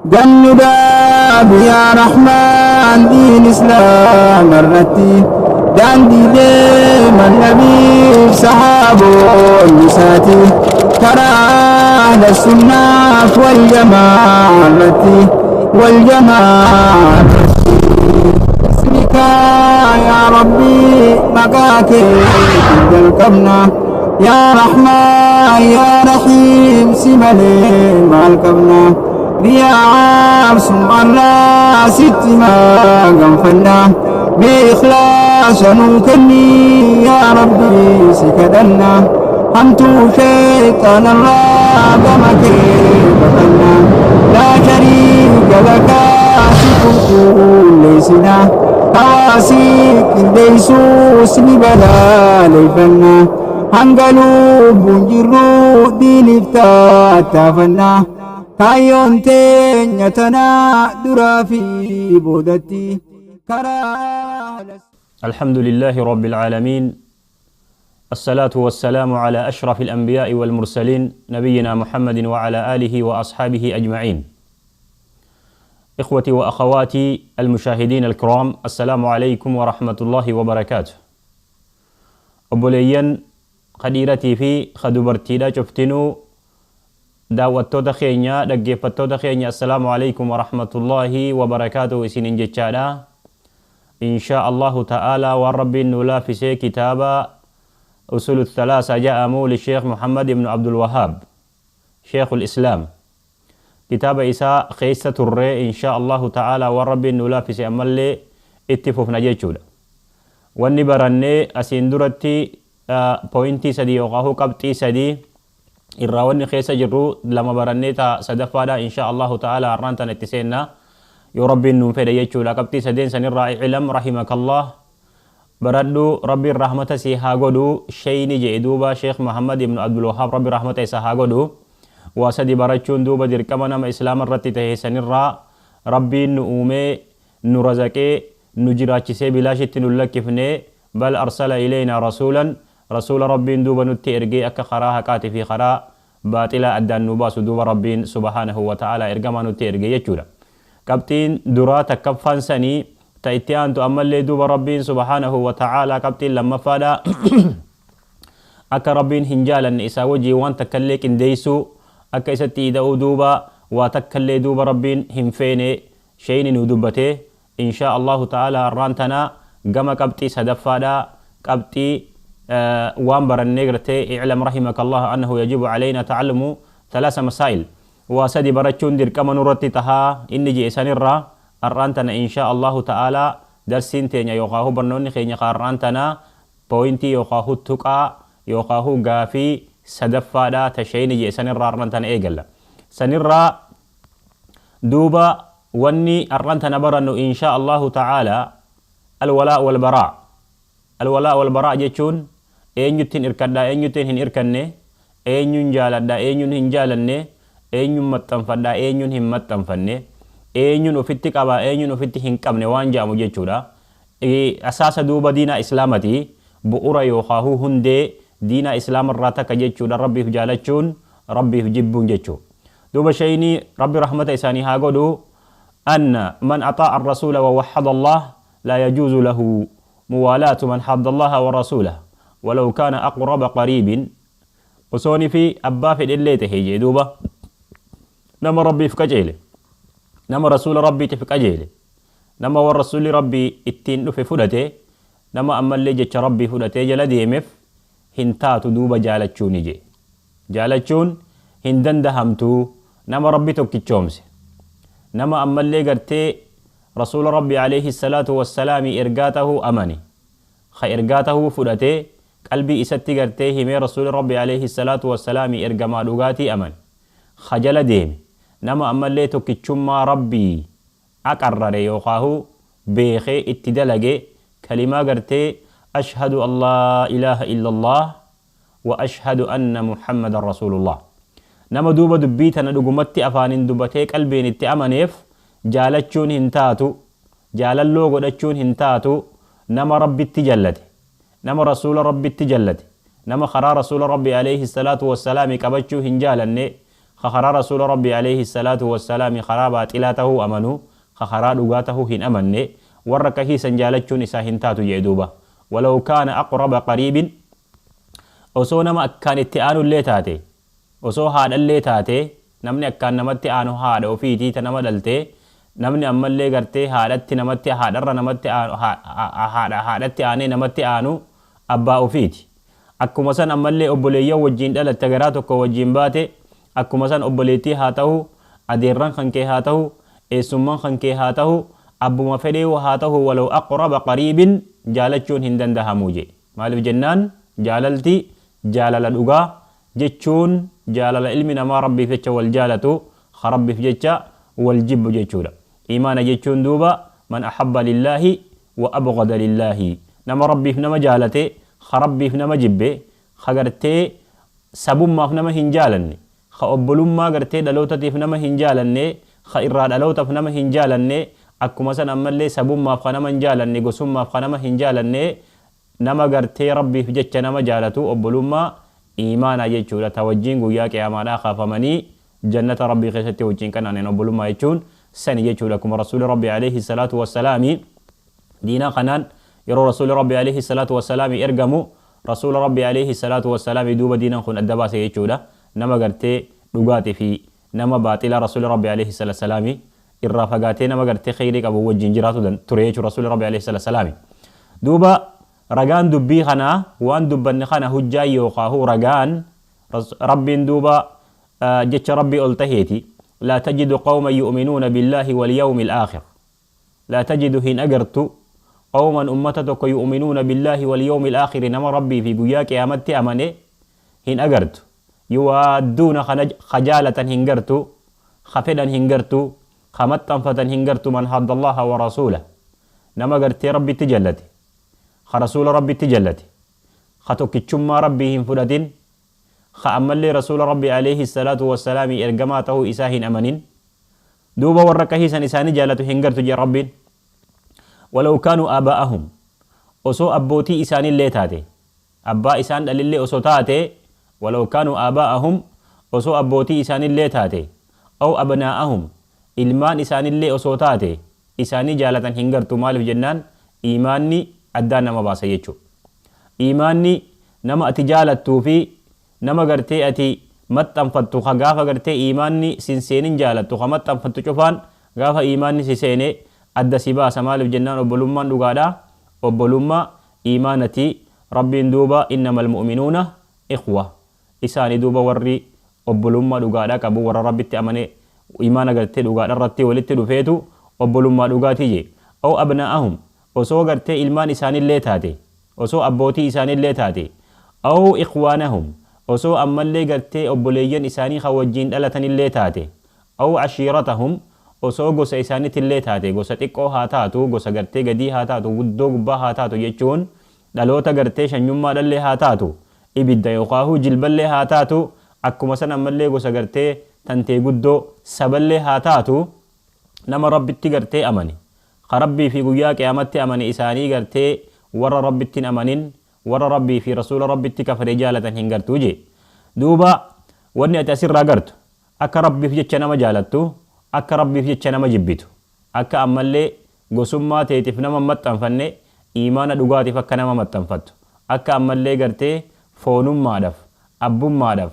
Gannuudhaaf yaa Rahmaan diin Islaama irratti daandii deeman nabiif sahaabonni isaati karaa ahla sunnaaf wal jamaa irratti wal jamaa irratti. Bismikaa yaa Rabbii maqaa keetiin jalqabna yaa Rahmaan yaa Rahiim si malee maal qabna riyaaf sum'arraa sitti maganfanna mee ikhlaasa nuu kenni yaa Rabbii si kadhanna hamtuu shayxaanarraa gama kee baqanna laa shariika laka si qulqulleessina hawaasii qindeessuus ni balaaleffanna hanga lubbuun jirru diiniif tattaafanna kaayyoon teenya tanaa duraa fi boodatti karaa الحمد لله رب العالمين، الصلاة والسلام على أشرف الأنبياء والمرسلين، نبينا محمد وعلى آله وأصحابه أجمعين. إخوتي وأخواتي المشاهدين الكرام، السلام عليكم ورحمة الله وبركاته. Obboleeyyan qadhiiratii fi kadubartiidha cuftinuu, daawwattoota keenya, dhaggeeffattoota keenya, assalaamu alaikum warahmatullaahi wabarakaatuhu isinin jechaadha. Inshaa Allahu ta'aalaa waan Rabbiin nu laafisee kitaaba Usulu Thalaasa ja'amu lisheekh Muhammad ibnu Abdul Wahaab, Sheekhul Islaam, kitaaba isaa keessa turre. Inshaa Allahu ta'aalaa waan Rabbiin nu laafise ammallee itti fufna jechuudha. Wanni barannee asiin duratti pointii sadii yookaan qabxii sadii irraa wanni keessa jirru lama barannee ta sadaffaadha. Inshaa Allahu ta'aalaa har'aan tana itti seenna yoo Rabbiin nuun fedhe jechuudha. Qabxii sadeen sanirraa i'lam rahimakallah, baradhu, Rabbiin rahmata si haa godhu. Sheyni jedhe duuba Sheekh Muhammad ibnu Abdul Wahaab, Rabbi rahmata isa haa godhu, waa sadi barachuun duuba dirqama nama Islaama irratti tahe sanirraa Rabbiin nu uumee, nu razaqee, nu jiraachisee bilaashitti nu lakkifne. Bal arsala ilayna rasuulan, rasuula Rabbiin duuba nutti ergee akka karaa haqaatii fi karaa baaxilaa addaan nu baasu duuba Rabbiin subhaanahu wa ta'ala ergamaa nutti erge jechuudha. Qabxiin duraa takkaffaan sanii. Ta itti aantu ammallee duuba Rabbiin subhaanahu wa ta'ala qabxiin lammaffaadha akka Rabbiin hin jaalanne isaa wajjii waan takkallee qindeessuu, akka isatti ida'uu duuba waa takkallee duuba Rabbiin hin feene sheyni nu dubbate. Inshaa Allahu ta'ala har'aan tana gama qabxii sadaffaadha. Qabxii waan barannee gartee i'lam rahimaka Allah annahu yajibu alayna ta'allumu thalaasa masaa'il, waa sadi barachuun dirqama nurratti tahaa inni je'e sanirraa har'aan tana inshaa Allahu ta'ala darsiin teenya yookaan barnoonni keenya har'aan tana pointii yookaan tuqaa yookaan gaafii sadaffaadha ta sheyni je'e sanirraa har'aan tana eegalla. Sanirraa duuba wanni har'aan tana barannu inshaa Allahu ta'ala alwalaa walbaraa. Alwalaa walbaraa jechuun eenyuttiin irkadhaa, eenyuttiin hin irkanne, eenyuun jaaladhaa, eenyuun hin jaalanne, eenyuun maxxanfadhaa, eenyuun hin maxxanfanne, eenyuun ofitti qabaa, eenyuun ofitti hin qabne waan jedhamu jechuudha. Asaasa duuba diinaa Islaamati, bu'ura yookaan hundee diinaa Islaamarraa takka jechuudha Rabbiif jaalachuun, Rabbiif jibbuun jechuudha. Duuba shayinii Rabbi rahmata isaanii haa godhu anna man axaa'a arrasuula wa wahhada Allah laa yajuuzu lahu muwaalaatu man hadda Allaha wa rasuulahu walau kaana aqraba qariibin, osooni fi abbaa fedhellee tahe jee. Duuba nama Rabbiif qajeele, nama rasuula Rabbiitiif qajeele, nama warra rasuulli Rabbii ittiin dhufe fudhate, nama ammallee jecha Rabbii fudhatee jala deemeef hin taatu duuba jaalachuuni jee. Jaalachuun hin dandahamtu nama Rabbi tokkichoomse, nama ammallee gartee rasuula Rabbi alayhi salaatu wassalaami ergaa tahuu amane, ka ergaa tahuu fudhatee qalbii isatti gartee himee rasuuli Rabbi alayhi salaatu wassalaami ergamaa dhugaatii amane, ka jala deeme, nama ammallee tokkichummaa Rabbii aqarrare yookaahu beekee itti dalage, kalimaa gartee ashhadu an laa ilaaha illa Allah wa ashhadu anna Muhammadan rasuulullah, nama duuba dubbii tana dhugumatti afaanin dubbatee qalbiin itti amaneef jaalachuun hin taatu, jaalalloo godhachuun hin taatu. Nama Rabbitti jallate, nama rasuula Rabbitti jallate, nama karaa rasuula Rabbi alayhi salaatu wassalaami qabachuu hin jaalanne. Ka karaa rasuula Rabbi alayhi salaatu wassalaami karaa baaxilaa tahuu amanu, ka karaa dhugaa tahuu hin amanne, warra kahiisan jaalachuun isaa hin taatu jee. Duuba ولو كان أقرب قريب, osoo nama akkaan itti aanullee taate, osoo haadhallee taate. Namni akkaan namatti aanu haadha ofiitii ta nama dhalte. Namni ammallee gartee haadhatti namatti, haadharra namatti haadha, haadhatti aanee namatti aanu abbaa ofiiti. Akkuma san ammallee obboleeyyan wajjiin dhalatte, garaa tokko wajjiin baate, akkuma san obboleettii haa ta'u, adeerran kan kee haa ta'u, eessummaan kan kee haa ta'u, abbuma fedhee haa ta'u, ولو أقرب قريب jaalachuun hin dandahamu je. Maaliif jennaan, jaalalti jaalala dhugaa jechuun jaalala ilmi namaa Rabbiif jecha wal jaalatu, ka Rabbiif jecha wal jibbu jechuudha. Imaana jechuun duuba من أحب لله وأبغض لله, nama Rabbiif nama jaalate, ka Rabbiif nama jibbe, ka gartee sabummaaf nama hin jaalanne, ka obbolummaa gartee dhalootatiif nama hin jaalanne, ka irraa dhalootaaf nama hin jaalanne. Akkuma san ammallee sabummaaf ka nama hin jaalanne, gosummaaf ka nama hin jaalanne, nama gartee Rabbiif jecha nama jaalatu obbolummaa imaanaa jechuudha. Ta wajjiin guyyaa qiyaamaadhaa kaafamanii jannata Rabbii keessatti wajjiin qananiin obbolummaa jechuun sani jechuudha. Akkuma rasuuli Rabbii alayhi salaatu wassalaami diinaa kanaan yeroo rasuuli Rabbii alayhi salaatu wassalaami ergamu, rasuula Rabbii alayhi salaatu wassalaami duuba diinaan kun adda baase jechuudha, nama gartee dhugaatii fi nama baaxilaa. Rasuuli Rabbii alayhi salaatu wassalaami irraa fagaatee nama gartee kheyrii qabu wajjin jiraatu ture jechuudha rasuuli Rabbii alayhi salaatu wassalaami. Duuba ragaan dubbii kanaa, waan dubbanne kana hujjaa yookaahu ragaan Rabbiin duuba jecha Rabbii ol taheeti: لا تجد قوما يؤمنون بالله واليوم الآخر. لا تجد hin agartu, قوما ummata tokko, يؤمنون بالله واليوم الآخر, nama Rabbii fi guyyaa qiyaamatti amane hin agartu, يوادون ka jaalatan hin gartu, ka fedhan hin gartu, ka maxxanfatan hin gartu, من حاد الله ورسوله, nama gartee Rabbitti jallate, ka rasuula Rabbitti jallate, ka tokkichummaa Rabbii hin fudhatin, ka ammallee rasuula Rabbi alayhi salaatu wassalaami ergamaa ta'uu isaa hin amanin. Duuba warra kahiisan isaanii jaalatu hin gartu jee Rabbiin. ولو كانوا آباءهم, osoo abbootii isaanillee taate, abbaa isaan dhalillee osoo taate, ولو كانوا آباءهم, osoo abbootii isaanillee taate, أو أبناءهم, ilmaan isaanillee osoo taate, isaanii jaalatan hin gartu. Maaliif jennaan, imaanni addaan nama baasa jechuudha. Imaanni nama ati jaalattuu fi nama gartee ati maxxanfattu, ka gaafa gartee imaanni sin seenin jaalattu, ka maxxanfattu cufaan, gaafa imaanni si seene adda si baasa. Maaliif jennaan, obbolummaan dhugaadha obbolummaa imaanati. Rabbiin duuba إنما المؤمنون إخوة. Isaani duuba warri obbolummaa dhugaadha qabu warra Rabbitti amane, imaana gartee dhugaadha irratti walitti dhufeetu obbolummaa dhugaatii je. أو أبناءهم, osoo gartee ilmaan isaanillee taate, osoo abbootii isaanillee taate, أو إخوانهم, osoo ammallee gartee obboleeyyan isaanii ka wajjiin dhalatanillee taate, أو عشيرتهم, osoo gosa isaaniitillee taate, gosa xiqqoo haa taatu, gosa gartee gadii haa taatu, guddoo gubbaa haa taatu, jechuun dhaloota gartee shanyummaa dhallee haa taatu, ibidda yookaahu jilballee haa taatu, akkuma san ammallee gosa gartee tantee guddoo saballee haa taatu, nama Rabbitti gartee amane, ka Rabbii fi guyyaa qiyaamatti amane, isaanii gartee warra Rabbitti hin amanin, warra Rabbii fi rasuula Rabbitti kafare jaalatan hin gartuu je. Duuba wanni ati asirraa gartu akka Rabbiif jecha nama jaalattu, akka Rabbiif jecha nama jibbitu, akka ammallee gosummaa teetiif nama maxxanfanne, imaana dhugaatiif akka nama maxxanfattu, akka ammallee gartee foonummaadhaaf, abbummaadhaaf,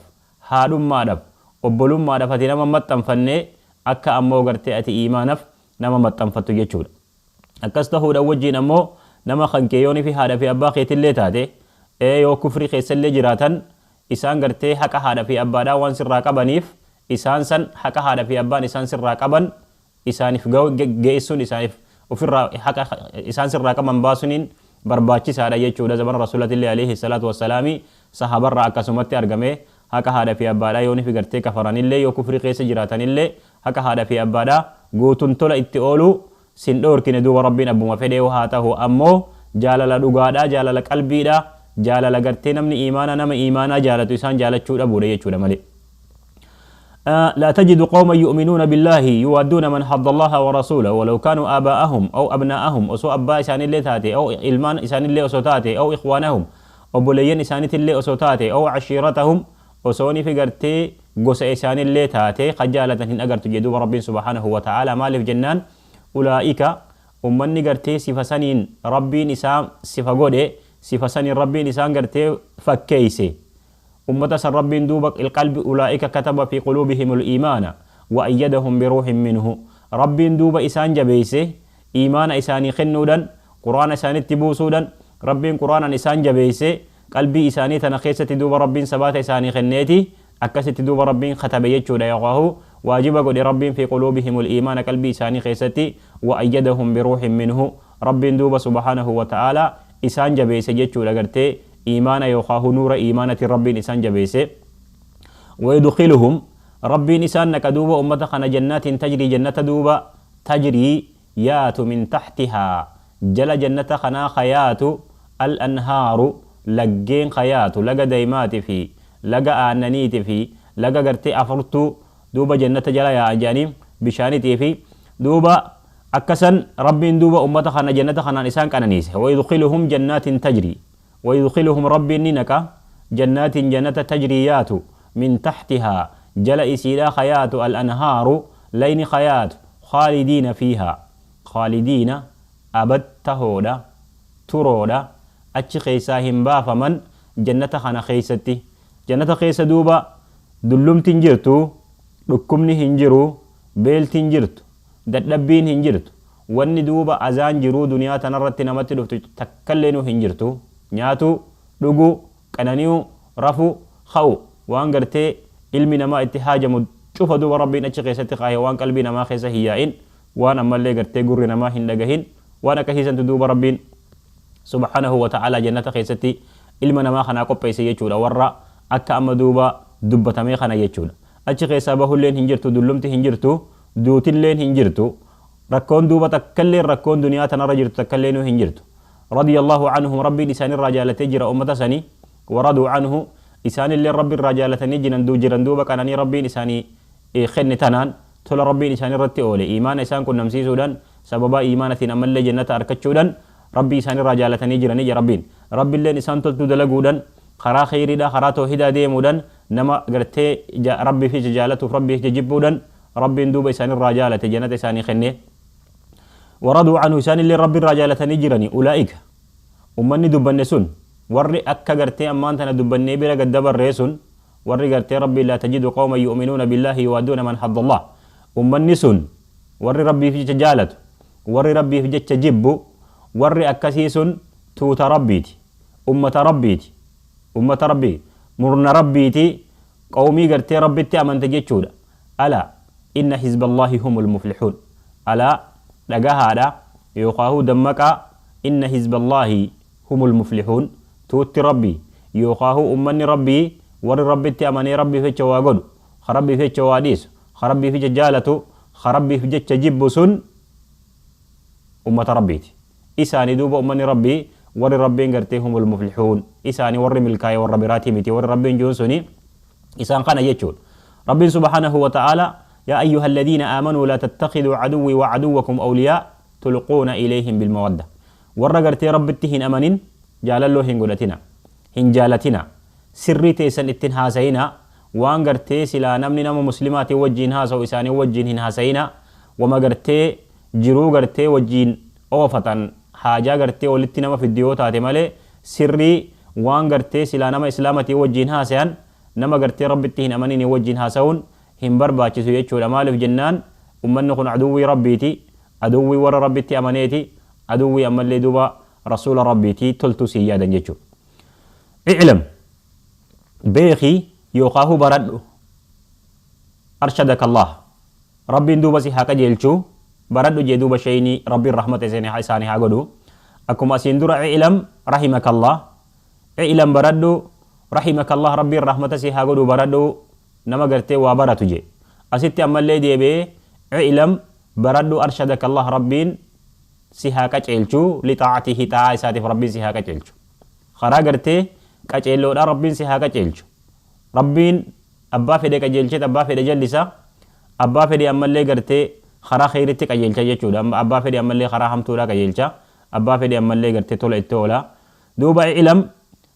haadhummaadhaaf, obbolummaadhaaf ati nama maxxanfanne, akka ammoo gartee ati imaanaaf nama maxxanfattu jechuudha. Akkas ta'uudhaan wajjiin ammoo nama kan keeyyoonii fi haadha fi abbaa keetillee taate, yoo kufrii keessallee jiraatan, isaan gartee haqa haadha fi abbaadhaa waan sirraa qabaniif, isaan san haqa haadha fi abbaan isaan sirraa qaban isaaniif geessuun, isaaniif ofirraa haqa isaan sirraa qaban baasuniin barbaachisaadha jechuudha. Zamana rasuulatillee alayhi salaatu wassalaami sahabarraa akkasumatti argame. Haqa haadha fi abbaadhaa yoonii fi gartee kafaranillee, yoo kufrii keessa jiraatanillee, haqa haadha fi abbaadhaa guutuun tola itti oolu sin dhoorkine. Duuba Rabbiin abbuma fedhee haa ta'u, ammoo jaalala dhugaadhaa, jaalala qalbiidhaa, jaalala gartee namni imaanaa nama imaanaa jaalatu isaan jaalachuu dhabuudha jechuudha malee. لا تجد قوما يؤمنون بالله يوادون من حاد الله ورسوله ولو كانوا آباءهم أو أبناءهم, osoo abbaa isaanillee taate, أو ilmaan isaanillee osoo taate, أو إخوانهم, obboleeyyan isaaniitillee osoo taate, أو عشيرتهم, osooni fi gartee Gosa isaanillee taate ka jaalatan hin agartu jedhuuba Rabbiin subhaanahu wa ta'ala. Maaliif jennaan, ulaa'ika ummanni gartee sifa saniin Rabbiin isaan sifa godhe, sifa saniin Rabbiin isaan gartee fakkeeyse, ummata san Rabbiin duuba qalbi ulaa'ika kataba fi quluubihim al-iimaana wa ayyadahum biruuhin minhu. Rabbiin duuba isaan jabeeyse iimaana isaanii kennuudhan, quraana isaanitti buusuudhan. Rabbiin quraanaan isaan jabeeyse, qalbii isaanii tana keessatti duuba Rabbiin sabaata isaanii kenneeti akkasitti duuba Rabbiin katabe jechuudha, yookaan waajiba godhe Rabbiin fi quluubihim al-iimaana qalbii isaanii keessatti. Wa ayyadahum biruuhin minhu, Rabbiin duuba subhaanahu wa ta'ala isaan jabeeyse jechuudha, gartee iimaana yookaan nuura iimaanatiin Rabbiin isaan jabeeyse. ويدخلهم ربين إسان نكدوبا أمتا خنا جنات تجري، جنة دوبا تجري يات، من تحتها جل جنة خنا خيات، الأنهار لجين خيات، لقى ديمات في لقى آنانيت في لقى قرتي أفرتو دوبا جنة جل يا أجاني بشانتي في دوبا أكسن. ربين دوبا أمتا خنا جنة خنا إسان كانانيس. ويدخلهم جنات تجري، ويدخلهم ربين نكا جنات، جنة تجريات من تحتها جل إسيلا خيات، الأنهار لين خيات، خالدين فيها، خالدين أبد تهودا ترودا، أتش خيسا هم بافمن جنة خنا خيستي. جنة خيس دوبا دلوم تنجرتو، ركمني هنجرو، بيل تنجرتو، ددبين هنجرتو، wanni duuba azaan jiruu duniyaa tanarratti namatti dhuftu takkallee hin jirtu. Nyaatu, dhugu, qanani'u, rafu, ka'u, waan gartee ilmi namaa itti haajamu cufa duuba Rabbiin achi keessatti kaa'e. Waan qalbii namaa keessa hin yaa'in, waan ammallee gartee gurri namaa hin dhagahin, waan akkasiisantu duuba Rabbiin subhaanahu wa ta'ala jannata keessatti ilma namaa kanaa qopheesse jechuudha, warra akka amma duuba dubbatamee kana jechuudha. Achi keessaa bahulleen hin jirtu, dullumti hin jirtu, duutilleen hin jirtu, rakkoon duuba takkalleen, rakkoon duniyaa tanarra jirtu takkalleen hin jirtu. رضي الله عنهم ربي إسان الرجالة جرى أمة سني، ورضوا عنه إسان اللي ربي الرجالة جنن دو جرن دوبا كانني ربي إساني خن تنان تول ربي إسان رتي أولي إيمان إسان كنا مسيسودان سببا إيمانة أمل جنة أركتشودان ربي إسان الرجالة جرن ربين ربي اللي إسان تلتو دلقودان خرا خيري دا خرا توحيدا ديمودان نما قرتي ربي في جالته ربي في جبودان ربي دوب إسان الرجالة جنة إساني خنه. ورضوا عنه إسان اللي ربي الرجالة نجرني. أولئك أمني دبن سن وري أكا قرتي أمان تنا دبن بلا قد دبر ريسن وري قرتي ربي لا تجد قوما يؤمنون بالله يوادون من حد الله. أمني سن وري ربي في جالته وري ربي في جبو وري أكاسيسن توت ربيتي أمة ربيتي أمة ربي مرن ربيتي قومي قرتي ربيتي أمن تجيتشودا. ألا إن حزب الله هم المفلحون. ألا لقاها يقاهو دمك إن حزب الله هم المفلحون. توت ربي يقاهو أمني ربي ور ربي أمني ربي في الشواغد خربي في الشواديس خربي في جالته خربي في جبسن أمة ربيتي إساني دوب أمني ربي ور ربي قرتي هم المفلحون. إساني ور ملكاي ور براتي متي ور ربي جونسوني إسان قانا يجول ربي سبحانه وتعالى يا أيها الذين آمنوا لا تتخذوا عدوي وعدوكم أولياء تلقون إليهم بالمودة. ورقرتي ربتهن أمنين جاللو هنقولتنا هنجالتنا سري تيسن اتنهاسينا وان قرتي سلا نمني نم مسلمات وجين هاسو إساني وجين هنهاسينا وما قرتي جرو قرتي وجين أوفتن حاجة قرتي ولتنا ما في الديوتات مالي سري وان قرتي سلا نم إسلامتي وجين هاسيان نما قرتي ربتهن أمنين وجين هاسون هم barbaachisu jechuudha. Maaliif jennaan ummanni kun aduwwii rabbiiti, aduwwii warra rabbitti amaneeti, aduwwii ammallee duuba rasuula rabbiiti toltuu sii yaadan jechuudha. Iclam beekii yookaahu baradhu arshadaka Allah rabbiin duuba si haa qajeelchuu baradhu jee duuba shayni rabbiin rahmata isaanii haa godhu. Akkuma asiin dura iclam rahimaka Allah iclam baradhu rahimaka Allah rabbiin rahmata si haa godhu baradhu nama gartee waa baratu je asitti ammallee deebi'ee iclam baradhu arshadaka Allah rabbiin si haa qaceelchuu lixaacatihi xaa'aa isaatiif rabbiin si haa qaceelchu karaa gartee qaceelloodha rabbiin si haa qaceelchu rabbiin abbaa fedhe qajeelcheet abbaa fedhe jallisa abbaa fedhe ammallee gartee karaa kheyritti qajeelcha jechuudha abbaa fedhe ammallee karaa hamtuudha qajeelcha abbaa fedhe ammallee gartee tola itti oola duuba iclam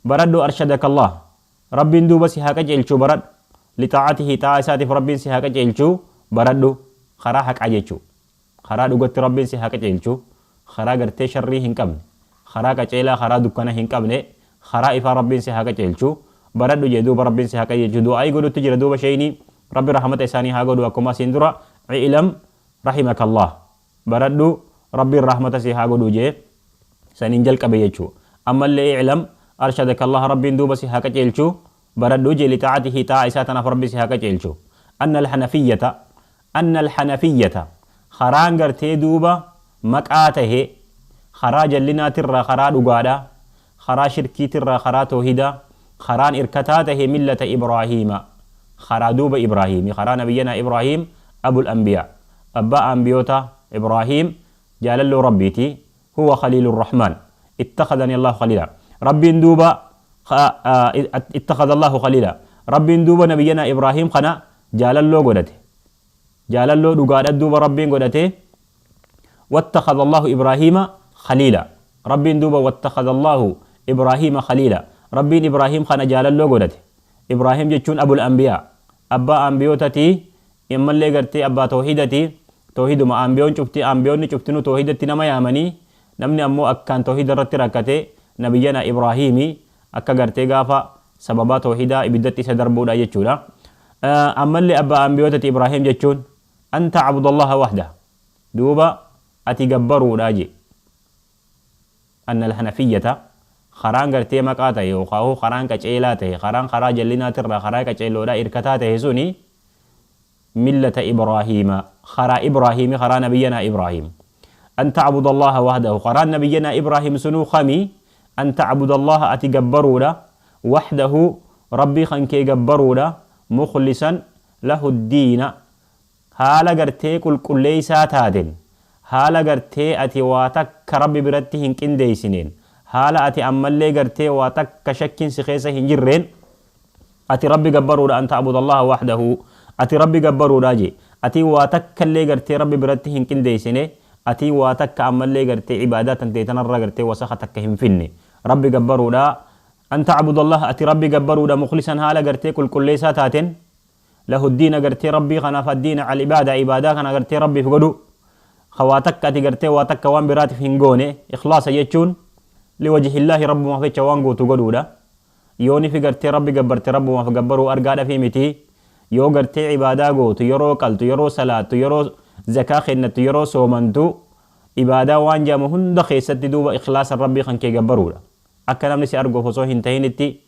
baradhu arshadaka Allah rabbiin duuba si haa qajeelchuu baradhu لطاعته طاعة إساتف ربين سي haa qajeelchu baradhu. Karaa haqaa jechuu, karaa dhugatti Rabbiin si haa qajeelchu, karaa gartee sharrii hin qabne, karaa qaceelaa, karaa dukkana hin qabne, karaa ifaa Rabbiin si haa qajeelchu baradhu jee. Duuba Rabbiin si haa qajeelchu du'aa'ii godhutti jira. Duuba sheeyni Rabbi rahmata isaanii haa godhu, akkuma asiin dura i'lam rahimakallah, baradhu Rabbiin rahmata si haa godhu jee saniin jalqabe jechuu. Ammallee i'lam arshadakallah, Rabbiin duuba si haa qajeelchu baradhu jee. Lixaa'atihi, xaa'a isaa tanaaf Rabbi si haa qajeelchu. Anna alhanafiyyata, anna alhanafiyyata, karaan gartee duuba maqaa tahe, karaa jallinaatirraa karaa dhugaadha, karaa shirkiitirraa karaa toohidaa, karaan irkataa tahe millata Ibraahiima, karaa duuba Ibraahiimi, karaa nabiyyanaa Ibraahiim abul anbiyaa, abbaa anbiyoota Ibraahiim, jaalalloo Rabbiiti. Huwa khaliilu rrahmaan, ittakhadani Allahu khaliila. Rabbiin duuba ittakhadha Allahu khaliila, Rabbiin duuba nabiyyanaa Ibraahiim kana jaalalloo godhate, jaalalloo dhugaadha duuba Rabbiin godhate. واتخذ الله إبراهيم خليلا، ربين دوبا واتخذ الله إبراهيم خليلا، ربين إبراهيم خنا جالالو قدته. إبراهيم جتشون أبو الأنبياء، أبا أنبيوتتي، إما اللي قرتي أبا توحيدتي، توحيد ما أنبيون شفتي، أنبيون شفتنو توحيدتي نما يامني نمني أمو أكان توحيد رتي ركته نبينا إبراهيمي أكا قرتي غافا سببا توحيدا إبدتي سدربودا يجولا. أما اللي أبا أنبيوتتي إبراهيم جتشون أن تعبد الله وحده، دوبا ati gabbaruudha je. Anna alhanafiyyata, karaan gartee maqaa ta'e yookaan karaan qaceelaa ta'e, karaan karaa jallinaatirraa karaa qaceeloodha irkataa ta'e suni millata Ibraahiima, karaa Ibraahiimi, karaa nabiyyanaa Ibraahim. An ta'budu Allaha wahdahu, karaan nabiyyanaa Ibraahim sunuu kami? An ta'budu Allaha, ati gabbaruudha, wahdahu, Rabbii kan kee gabbaruudha, mukhlisan lahu ddiina, haala gartee qulqulleeysaa taateen, haala gartee ati waa takka Rabbi biratti hin qindeeysineen, haala ati ammallee gartee waa takka shakkiin si keessa hin jirreen ati Rabbi gabbaruudha. An ta'budu Allaha wahdahu, ati Rabbi gabbaruudha je. Ati waa takka illee gartee Rabbi biratti hin qindeeysine, ati waa takka ammallee gartee ibaadaa tantee tanarra gartee wasakha takka hin finne Rabbi gabbaruudha. An ta'budu Allaha, ati Rabbi gabbaruudha, mukhlisan, haala gartee qulqulleessaa taateen, lahu ddiina, gartee Rabbii kanaaf, addiina al ibaada, ibaadaa kana gartee Rabbiif godhu, waa takka ati gartee waa takka waan biraatiif hin goone. Ikhlaasa jechuun liwajhillaahi, Rabbumaaf jecha waan gootu godhuudha. Yooni fi gartee Rabbi gabbarte Rabbumaaf gabbaruu argaadhafi miti. Yoo gartee ibaadaa gootu, yeroo qaltu, yeroo salaattu, yeroo zakaa kennattu, yeroo soomantu, ibaadaa waan jedhamu hunda keessatti duuba ikhlaasa Rabbii kan kee gabbaruudha. Akka namni si arguuf osoo hin tahinitti,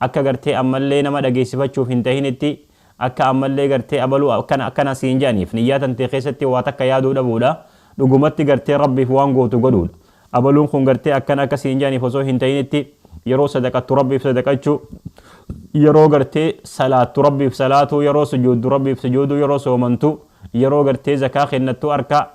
akka gartee ammallee nama dhageessifachuuf hin tahinitti, akka ammallee gartee abaluu akkana akkana siin jedhaniif niyyaa tantee keessatti waa takka yaaduu dhabuudha. Dhugumatti gartee Rabbiif waan gootu godhuudha. Abaluun kun gartee akkana akka siin jedhaniif osoo hin tahinitti, yeroo sadaqattu Rabbiif sadaqachuu, yeroo gartee salaattu Rabbiif salaatuu, yeroo sujuuddu Rabbiif sujuuduu, yeroo soomantu, yeroo gartee zakaa kennattu harka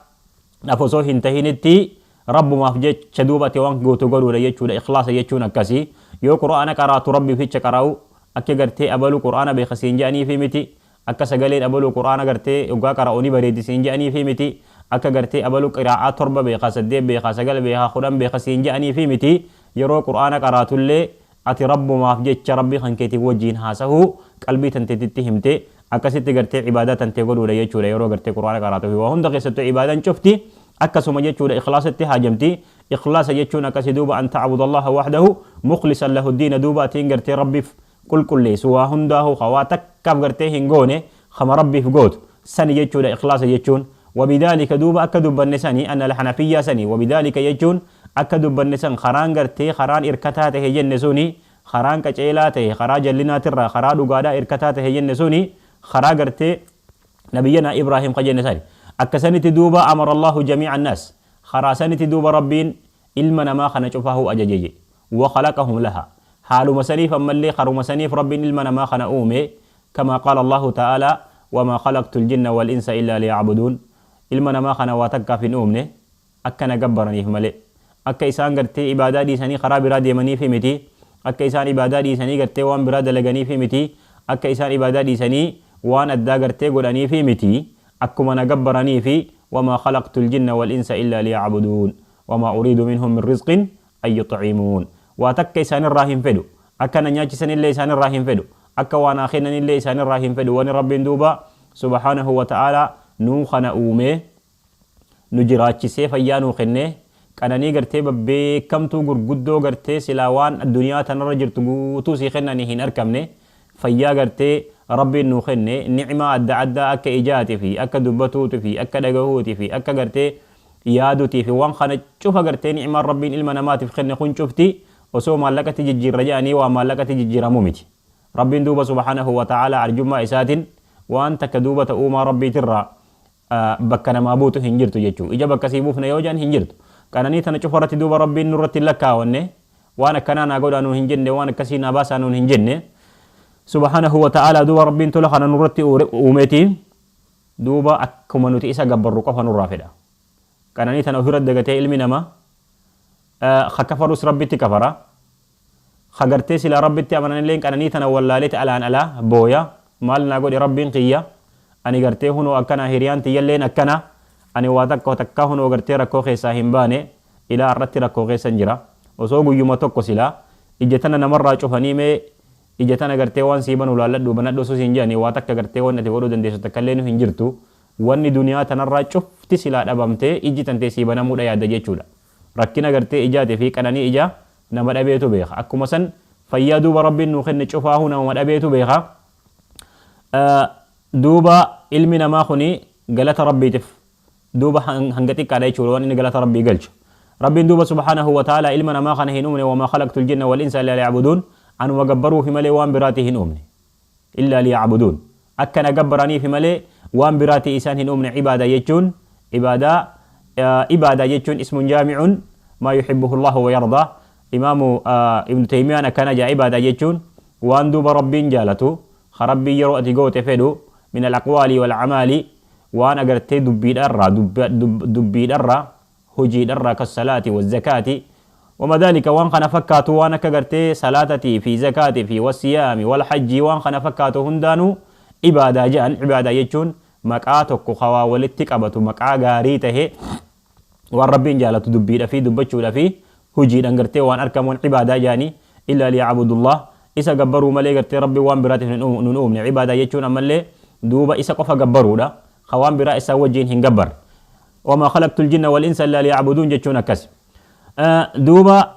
dhaaf osoo hin tahinitti Rabbumaaf jecha duuba ati waan gootu godhuudha jechuudha. Ikhlaasa jechuun akkasii. Yoo Qur'aana qaraatu Rabbiif jecha qaraa'u, akka gartee abaluu Qur'aana beeka siin jedhaniifi miti, akka sagaleen abaluu Qur'aana gartee yoggaa qara'u ni bareedi siin jedhaniifi miti, akka gartee abaluu qiraa'aa 7 beeka, 8 beeka, 9 beeka, 10 beeka siin jedhaniifi miti. Yeroo Qur'aana qaraatullee ati Rabbumaaf jecha Rabbii kan keetii wajjiin haasahuu qalbii tanteetitti himte akkasitti gartee ibaadaa tantee godhuudha jechuudha. Yeroo gartee Qur'aana qaraatu fi waa hunda keessattuu ibaadaan cufti akkasuma jechuudha, ikhlaasatti haajamti. Ikhlaasa jechuun akkasi duuba. An ta'budu Allaha wahdahu mukhlisan lahu diina, duuba atiin gartee Rabbiif qulqulleessu waa hundaahu, waa takkaaf gartee hin goone, kama Rabbiif gootu sani jechuudha ikhlaasa jechuun. Wabidaalika, duuba akka dubbanne sani, anna alhanafiyyaa sani, wabidaalika jechuun akka dubbanne san, karaan gartee karaan irkataa tahe jenne suni, karaan qaceelaa tahe, karaa jallinaatirraa karaa dhugaadhaa irkataa tahe jenne suni, karaa gartee nabiyyanaa Ibraahim ka jenne sani. Akkasanitti duuba amara Allahu jamiica annaas, karaa sanitti duuba Rabbiin ilma namaa kana cufaahu ajaje. Wa khalaqahum laha, haaluma saniif ammallee karuma saniif Rabbiin ilma namaa kana uume. Kamaa qaala Allahu ta'aalaa: wamaa khalaqtu ljinna wal insa illaa liyacbuduun. Ilma namaa kana waa takkaaf hin uumne akka na gabbaraniif malee. Akka isaan gartee ibaadaa dhiisanii karaa biraa deemaniif miti, akka isaan ibaadaa dhiisanii gartee waan biraa dalaganiif miti, akka isaan ibaadaa dhiisanii waan addaa gartee godhaniif miti, akkuma na gabbaraniifi. Wamaa khalaqtu ljinna wal insa illaa liyacbuduun wamaa uriidu minhum min rizqin an yuxcimuun. Waa takka isaanirraa hin fedhu, akka na nyaachisanillee isaanirraa hin fedhu. Akka waan haa kennanillee isaanirraa hin fedhu. Wani Rabbiin duuba subhaanahu wa ta'aalaa nuu kana uumee nu jiraachisee fayyaa nuu kennee qananii gartee babbeekamtuu gurguddoo gartee silaa waan addunyaa tanarra jirtu guutuu sii kennanii hin argamne fayyaa gartee Rabbiin nuu kenne, ni'maa adda addaa akka ijaati fi akka dubbatuuti fi akka dhagahuuti fi akka gartee yaaduutii fi waan kana cufa gartee ni'maan Rabbiin ilma namaatiif kenne kun cufti osoo maallaqatti jijjiirra jedhanii waan maallaqatti jijjiiramu miti. Rabbiin duuba subhaanahu wa ta'aalaa arjummaa isaatiin waan takka duuba ta'uumaa Rabbiitirraa bakka namaa buutu hin jirtu jechuu. Ija bakka sii buufna yoo jedhan hin jirtu. Qananii tana cufa irratti duuba Rabbiin nurratti hin lakkaawanne, waan akkanaa naa godhaa nuun hin jenne, waan akkasii naa baasaa nuun hin jenne. Subhaanahu wa ta'aalaa duuba Rabbiin tola kana nurratti uumeeti duuba akkuma nuti isa gabbarru qofa nurraa fedha. Qananii tana ofirra dagatee ilmi namaa ka kafarus Rabbitti kafara. Ka gartee silaa Rabbitti amananilleen qananii tana wallaaleeti alaan alaa booya. Maal naa godhe Rabbiin kiyya? Ani gartee hunoo akkana, hiriyaan tiyyalleen akkana, ani waa takka takka hunoo gartee rakkoo keessaa hin baane, ilaa har'atti rakkoo keessan jira. Osoo guyyuma tokko silaa ija tana namarraa cufanii mee ija tana gartee waan sii banu laalladhu banadhu osoo siin jedhanii waa takka gartee waan ati godhuu dandeessu takkallee nu hin jirtu. Wanni duniyaa tanarraa cufti silaa dhabamtee ijji tantee sii banamuudha yaadda jechuudha. Rakkina gartee ijaatii fi qananii ijaa nama dhabeetu beeka. Akkuma san fayyaa duuba Rabbiin nuu kenne cufaahuu nama dhabeetu beeka. Duuba ilmi namaa kuni galata Rabbiitiif duuba hanga xiqqaadha jechuudha waan inni galata Rabbii galchu. Rabbiin duuba subhaanahu wa ta'ala ilma namaa kana hin uumne, wamaa khalaqtul jinna wal insa illa liya'buduun, anuma gabbaruufi malee waan biraatii hin uumne. Illa liya'buduun, akka na gabbaraniifi malee waan biraatii isaan hin uumne. Ibaadaa jechuun ibaadaa jechuun ismun jaami'un maa yuhibbuhu Allahu wa yardaa. Imaamu Ibnu Taymiyaan akkana jaa: ibaadaa jechuun waan duuba Rabbiin jaalatu, ka Rabbiin yeroo ati goote fedhu, min al-aqwaali wal amaali, waan agartee dubbiidharraa hojiidharraa, kassalaati wazakaati wama dhalika, waan kana fakkaatu, waan akka gartee salaatatii fi zakaatii fi wasiyaami wal hajjii, waan kana fakkaatu hundaanuu ibaadaa jedhan. Ibaadaa jechuun maqaa tokko kawaa walitti qabatu, maqaa gaarii tahe, waan Rabbiin jaalatu dubbiidha fi dubbachuudha fi hojiidhaan gartee waan argamuun ibaadaa jedhanii. Illa liya'budullah, isa gabbaruu malee gartee Rabbiin waan biraatiif nun uumne. Ibaadaa jechuun ammallee duuba isa qofa gabbaruudha, ka waan biraa isaa wajjiin hin gabbarre. Wamaa khalaqtul jinna wal insa illa liya'buduun jechuun akkas. Duuba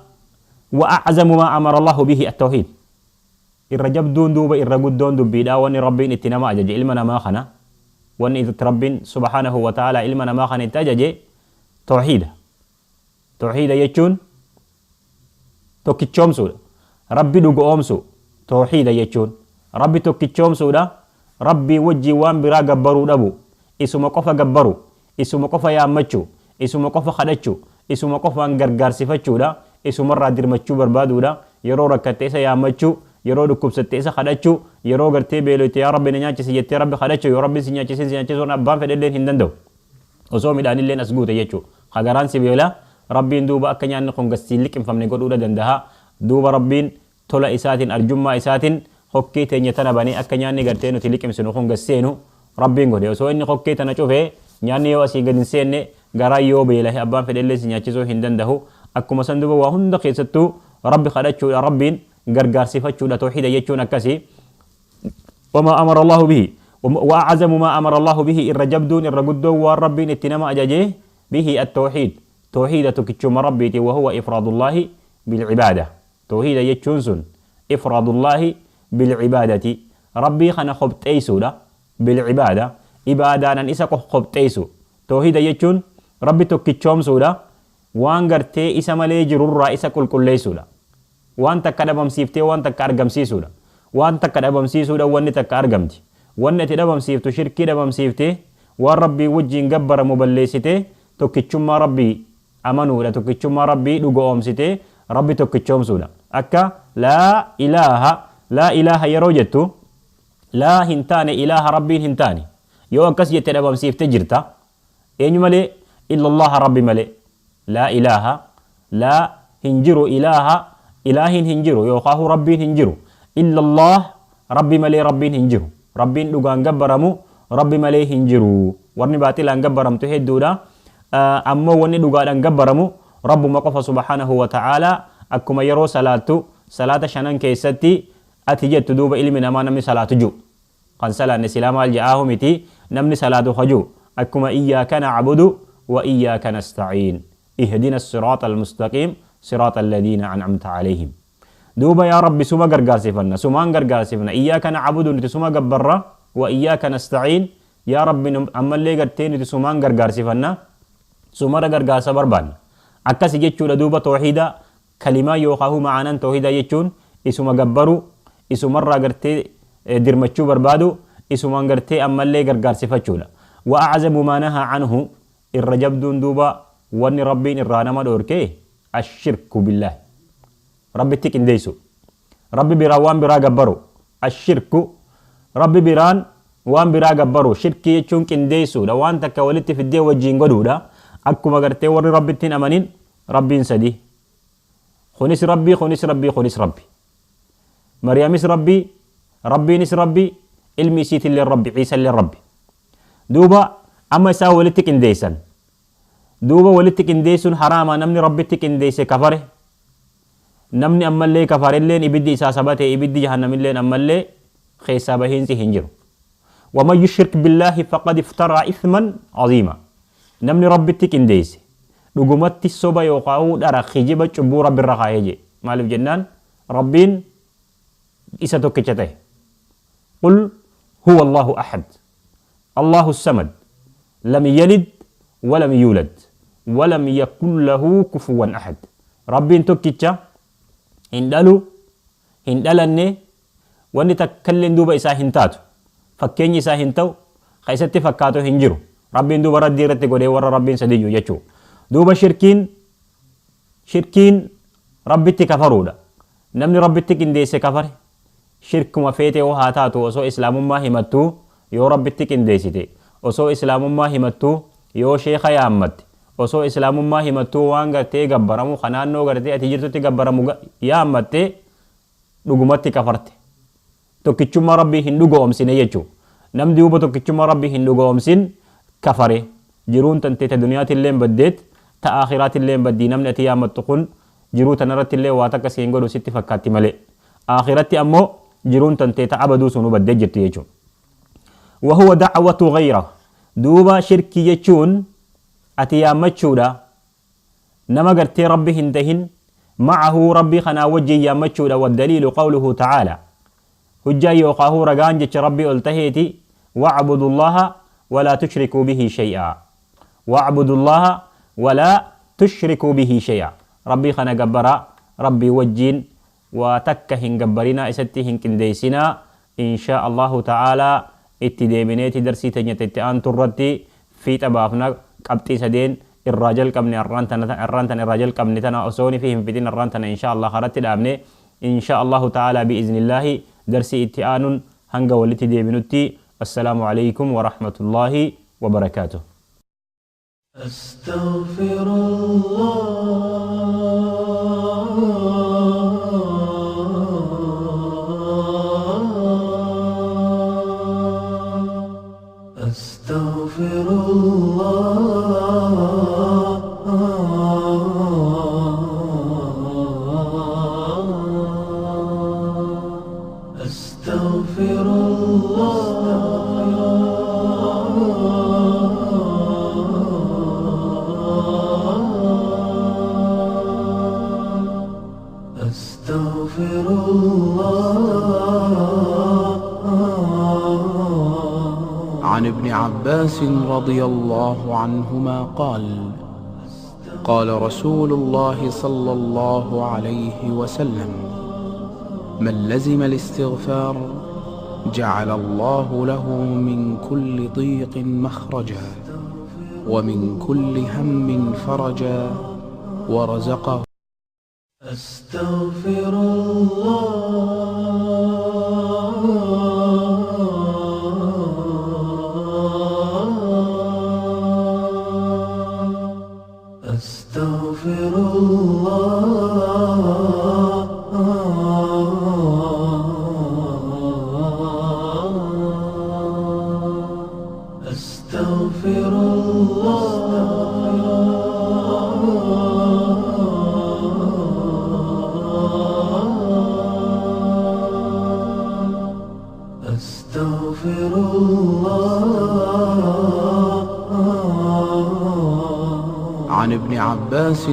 wa a'zamu maa amara Allahu bihi at-tawhiid. Irra jabduun duuba irra guddoon dubbiidha wanni Rabbiin itti nama ajaje ilma namaa kana, wanni itti Rabbiin subhaanahu wa ta'ala ilma namaa kana itti ajaje tawhiida. Tawhiida jechuun tokkichoomsuudha, Rabbi dhugoomsu. Tawhiida jechuun Rabbi tokkichoomsuudha, Rabbii wajjiin waan biraa gabbaruu dhabu, isuma qofa gabbaru, isuma qofa yaammachuu, isuma qofa kadhachuu, isuma qofaan gargaarsifachuudha, isumarraa dirmachuu barbaaduudha. Yeroo rakkatte isa yaammachuu, yeroo dhukkubsatte isa kadhachuu, yeroo gartee beeloyte yaa Rabbi na nyaachisi jettee Rabbi kadhachuu. Yoo Rabbi si nyaachisin, si nyaachisuun abbaan fedhelleen hin danda'u, osoo midhaanilleen as guute jechuu. Kagaraan si beela, Rabbiin duuba akka nyaanni kun gassiin liqimfamne godhuudha danda'a. Duuba Rabbiin tola isaatiin, arjummaa isaatiin hokkee teenya tana banee akka nyaanni gartee nuti liqimsinu kun gasseenu Rabbiin godhe. Osoo inni hokkee tana cufee nyaanni yoo asii gad hin seenne, garaa yoo beelahe abbaan fedhellee si nyaachisuu hin danda'u. Akkuma san duuba waa hunda keessattuu Rabbi kadhachuudha, Rabbiin gargaarsifachuudha. Tawhiida jechuun akkasii. Wamaa amara Allahu bihi wa a'zamu maa amara Allahu bihi, irra jabduun irra guddoon waan Rabbiin itti nama ajaje, bihi at-tawhiid, tawhiida tokkichuma Rabbiiti. Wa huwa ifraadullaahi bilcibaada. Tawhiida jechuun sun ifraadullaahi bilcibaadati, Rabbii kana kopxeessuudha, bilcibaada, ibaadaanan isa kopxeessu. Tawhiida jechuun Rabbi tokkichoomsuudha, waan gartee isa malee jirurraa isa qulqulleessuudha, waan takka dhabamsiiftee waan takka argamsiisuudha. Waan takka dhabamsiisuudha wanni takka argamti. Wanni ati dhabamsiiftu shirkii dhabamsiiftee, waan Rabbii wajjiin gabbaramu balleessitee, tokkichummaa Rabbii amanuudha, tokkichummaa Rabbii dhugoomsitee Rabbi tokkichoomsuudha. Akka laa ilaaha, laa ilaaha yeroo jettu, laa hin taane ilaaha Rabbiin hin taane yoo akkas jette dhabamsiifte jirta. Eenyu malee? Illallaha, Rabbi malee. Laa ilaaha, laa hin jiru, ilaaha ilaahin hin jiru yookaahu Rabbiin hin jiru, illallah, Rabbi malee Rabbiin hin jiru. Rabbiin dhugaan gabbaramu Rabbi malee hin jiru. Warni baaxilaan gabbaramtu hedduudha, ammoo wanni dhugaadhaan gabbaramu Rabbuma qofa subhaanahu wa ta'aalaa. Akkuma yeroo salaattu salaata shanan keessatti Ati jettu duuba ilmi namaa namni salaatu jiru. Kan salaanne silaa maal je'aahu miti namni salaatu haju akkuma iyyaaka na'budu wa iyyaaka nasta'iin ihdina siraata almustaqiim siraata alladhiina an'amta alayhim. Duuba yaa Rabbi suma gargaarsifanna sumaan gargaarsifna iyyaaka na'budu nuti suma gabbarra wa iyyaaka nasta'iin yaa Rabbi ammallee gartee nuti sumaan gargaarsifanna sumara gargaarsa barbaanna. Akkasi jechuudha duuba tawhiida kalimaa yookaan ma'aanaan tawhiida jechuun isuma gabbaru isumarraa gartee dirmachuu barbaadu isumaan gartee ammallee gargaarsifachuudha. Wa a'zamu maa nahaa anhu irra jabduun duuba wanni Rabbiin irraa nama dhoorkee ashirku billaahi. Rabbitti qindeessu. Rabbi biraan waan biraa gabbaru. Ashirku Rabbi biraan waan biraa gabbaru. Shirkii jechuun qindeessuudha. Waan takka walitti fiddee wajjiin godhuudha. Akkuma gartee warri Rabbitti hin amanin Rabbiin sadi. Kunis Rabbi, kunis Rabbi, kunis Rabbi. Mariyamis Rabbi, Rabbiinis Rabbi, ilmi isiitillee Rabbi, Ciisallee Rabbi. Duuba amma isaa walitti qindeessan. Duuba walitti qindeessuun haraama namni Rabbitti qindeesse kafare. Namni ammallee kafarelleen ibiddi isaa sabate ibiddi jahannamilleen ammallee keessaa bahiinsi hin jiru. ومن يشرك بالله فقد افترى إثما عظيما. Namni Rabbitti qindeesse dhugumatti soba yookaan dhara kijiba cubbuu Rabbi irra kaa'ee jee. Maaliif jennaan Rabbiin isa tokkicha ta'e. قل هو الله أحد الله الصمد لم يلد ولم يولد ولم يكن له كفوا أحد. Rabbiin tokkicha hin dhalu hin dhalanne wanni takkalleen duuba isaa hin taatu fakkeenyi isaa hin ta'u ka isatti fakkaatu hin jiru. Rabbiin duuba raddii irratti godhee warra Rabbiin sadii jiru jechuudha. Duuba shirkiin Rabbitti kafaruudha. Namni Rabbitti qindeesse kafare shirkuma feete yoo haa taatu osoo islaamummaa himattuu yoo Rabbitti qindeessite osoo islaamummaa himattuu yoo sheeka yaammatte osoo islaamummaa himattuu waan gartee gabbaramu ka naannoo gartee ati jirtutti gabbaramu yaammatte dhugumatti kafarte. Tokkichummaa Rabbii hin dhugoomsine jechuudha. Namni duuba tokkichummaa Rabbii hin dhugoomsin kafare. Jiruun tantee ta duniyaatillee baddeet ta aakhiraatillee baddii namni ati yaammattu kun jiruu tanarrattillee waa takka siin godhu sitti fakkaatti malee. Aakhiratti ammoo jiruun tantee ta abaduu sunuu baddee jirti jechuudha. وهو دعوة غيره. دوبا شركي jechuun ati yaammachuudha. Nama gartee Rabbi hin tahin معه ربي خنا وجه yaammachuudha. والدليل قوله تعالى hujjaa yookaan ragaan jecha Rabbi ol taheeti واعبدوا الله ولا تشركوا به شيئا. واعبدوا الله ولا تشركوا به شيئا. ربي خنا جبرا ربي وجين وتكهن جبرنا إستهن كنديسنا إن شاء الله تعالى اتديمنيتي درسي تنيت أن تردي في تبافنا قبتي سدين الرجل قبني الرانتنا الرجل قبني تنا أصوني فيهم بدين الرانتنا إن شاء الله خرجت الأمني إن شاء الله تعالى بإذن الله درسي اتآن هنگا ولتي ديمنتي. السلام عليكم ورحمة الله وبركاته. أستغفر الله. أستغفر الله. أستغفر الله. أستغفر الله. عن ابن عباس رضي الله عنهما قال: قال رسول الله صلى الله عليه وسلم: من لزم الاستغفار جعل الله له من كل ضيق مخرجا، ومن كل هم فرجا، ورزقه. أستغفر الله. أستغفر الله. أستغفر الله. عن ابن عباس.